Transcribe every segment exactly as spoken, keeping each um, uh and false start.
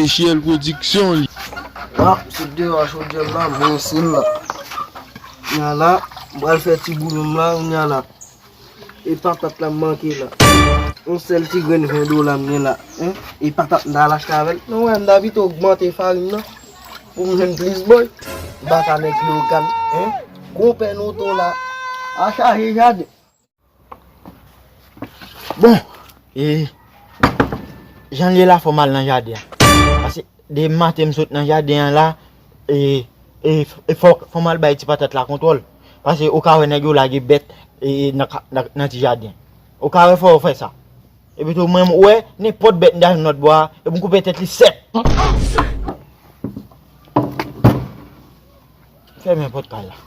Michel Production li. Ah, se devan chodyè m la, mwen se la. Kounya la, m pral fè ti bouyon m la, kounya la. E patat la m manke la. Yon sèl ti grenn ven dola m gen la. Hein? E patat m ta al achte avè l. Non, wè, m ta pito ogmante farin nan. Pou m jwenn plis bòy. M pa ka nèg Leyogàn. Hein? Gwo pè noto la. A chaje jaden. Bon, e, jan l ye la, fò m al nan jaden an. Paske de maten m sot nan jaden an la, e, e, e fò, fò m al bay ti patat la kontwòl. Paske ou ka wè nèg yo lage bèt, e, nan ka-, nan, nan ti jaden. Ou ka wè fò yo fè sa. Epi tou, mwen, m wè, nenpòt bèt m ta jwenn lòt bò a, epi m koupe tèt li sèk. Fèmen pòt kay la.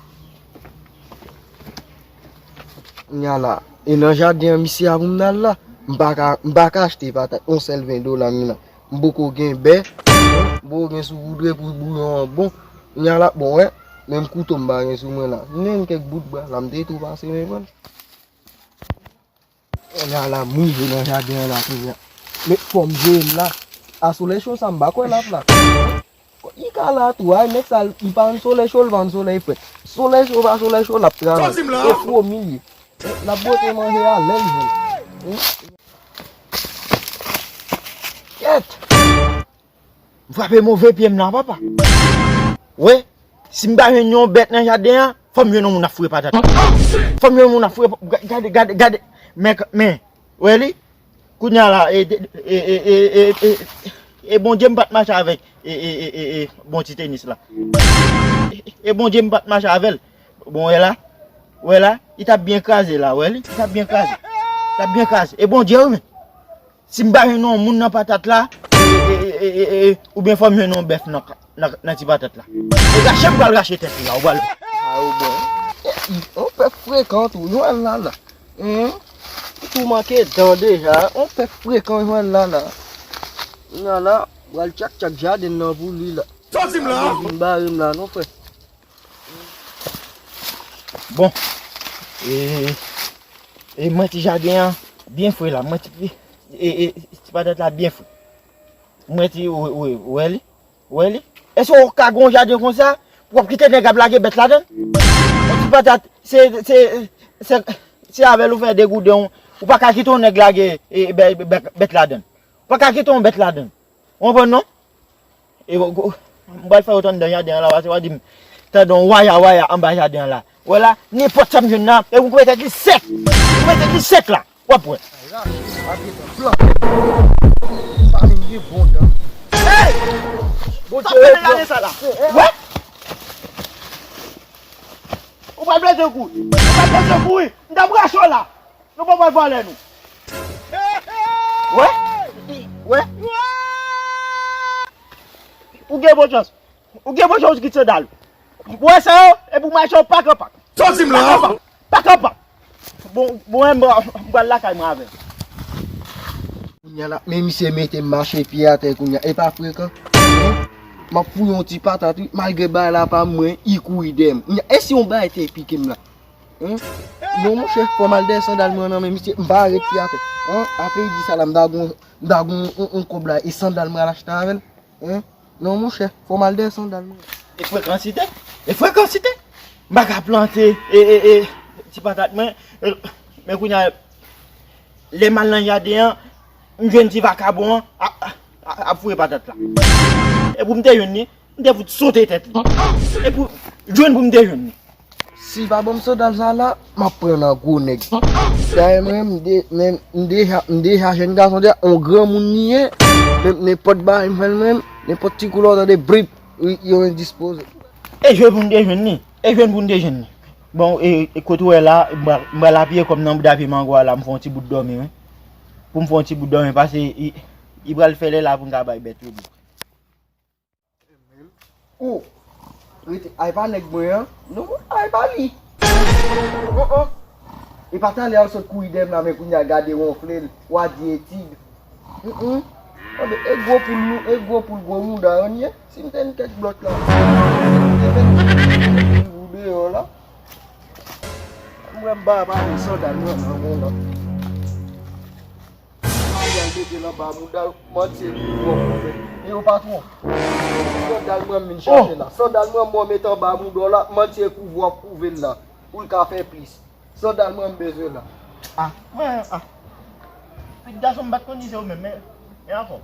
Kounya la, e nan jaden an misye a pou m al la. M pa ka, m pa ka achte patat, yon sèl ven dola m nan. M poko gen bè, m poko gen soupoudre pou bouyon an bon. Kounya la, bon, wè, menm kouto m pa gen sou mwen la. M gen kèk bout bwa la, m te tou pase men pran. Kounya la, m rive nan jaden an la kounya. Men fò m jere m la. A solèy cho sa, m pa kwè l ap la. Li ka la tou, ay, nèg sa, li pa ann solèy cho, li pa ann solèy frèt. Solèy cho, pa solèy cho, l ap travay. E fwomi li ye. L ap bwote manje a lè l jwenn. Kèt! M frape move pye m la, papa. Wi, si m pa jwenn yon bèt nan jaden an, fò m jwenn yon moun ap foure patat. Fò m jwenn yon moun ap foure pa-, ga-, gade, gade, gade. Men, men, wè li? Kounya la, e, e, e Bondye m pa t mache avèk, e, e, e, e, e, bon ti tenis la. E, e Bondye m pa t mache avè l. Bon, wè la, wè la, li t ap byen kraze la, wè li, li t ap byen kraze. Li t ap byen kraze. E Bondye, wi, men. Si m pa jwenn yon moun nan patat la, e, e, oubyen fò m jwenn yon bèf nan, nan, nan ti patat la. E rache m pral rache tèt li la, ou pral wè. A, ou bon. E, on pèp frekan tou, jwenn la la. Hen? Ou tou manke dan deja, on pèp frekan jwenn la la. Kounya la, pral tchak tchak jaden nan pou li la. Sa w di m la? Vin bare m la, non, frè. Bon. E, e mwen ti jaden an byen fre la. Mwen ti, e, e, ti patat la byen fre. Mwen ti, ou, ou, ou wè li? Ou wè li? Èske w ka gon jaden konsa pou w ap kite nèg ap lage bèt ladan l? Yon ti patat, se, se, se, se avè l ou fè degouden w. Ou pa ka kite yon nèg lage, e, bè-, bè-, bèt ladan l. Ou pa ka kite yon bèt ladan l. Ou konprann non? E, ou, ou, m pral fè yo tann nan jaden an la, paske w a di m tande yon waya waya anba jaden an la. Wè la, nenpòt sa m jwenn nan, e ou koupe tèt li sèk. Ou koupe tèt li sèk la. W ap wè. Rache, pa gentan plante. Pa menm gen bon dan. Hey! Bondye, sa fè gade sa la. Wè? Ou pral plante kou. Ou pral plante kou, wi. M t ap rache w la. Nou pa pral vòlè nou. Wè? Wè? Ou gen bon chans. Ou gen bon chans ou kit sandal. Ou wè sa yo? Epi w mache w pak an pak. Sa w di m la? Pak an pak. Pak an pak. Bon, bon, m pral lakay mwen avè l. Kounya la, men misye mete m mache pye atè kounya. E pa frekan. Hen? M ap fouye yon ti patat, wi. Malgre bagay la pa mwen, li kouri dèyè m. Kounya, e si yon bagay te pike m la? Hen? Non, monchè, fò m al dèyè sandal mwen nan men misye. M pa ret pye atè. Hen? Apre li di sa la, m ta gon, m ta gon, on, on kòb la, e sandal mwen al achte avè l. Hen? Non, monchè, fò m al dèyè sandal mwen. E frekansite? E frekansite? M pa ka plante, e, e, e, ti patat mwen, e, men kounya, lè m al nan jaden an, m jwenn ti vakabon an, a, a, a, ap foure patat la. E pou m te jwenn li, m te fout sote tèt li. E pou jwenn pou m te jwenn li. Si l pa ban m sandal sa la, m ap pran nan gwo nèg. Dayè mwen, m de-, men, m deja, m deja jèn gason deja, on granmoun li ye. Men, nenpòt bagay m fè l menm, nenpòt ti koulè w tande, brip, wi, yo endispoze. E jwenn pou m te jwenn li. E jwenn pou m te jwenn li. Bon, e, e kote w wè la, m pral, m pral apiye kò m nan bouda pye mango a la, m fè yon ti bout dòmi, wi. Pou m fè yon ti bout dòmi, paske li, li pral fè lè la pou m ka bay bèt yo bouda. Ou rete, ay pa nèg mwen an. Non, ay pa li. Oh, oh. E pa talè a l sot kouri dèyè m la, men kounya gade wonfle l, w a di e tig. Mm, mm. Tande, e gwo poul nou, e gwo poul gwo mouda yo n ye. Si m te n kèk blòt la, m te mèt ou deyò la. M wè m pa pale sandal mwen nan men l. L al mete l anba mouda l, manti e kouvè w kouvè l. E yo patwon. Sandal mwen m vin chache la. Sandal mwen mwen met anba mouda w la, manti e kouvè w kouvè l la. Pou l ka fè plis. Sandal mwen m bezwen la. Ah, mwen, ah. Pitit gason m pa t konn di se ou menm, men, men ankò.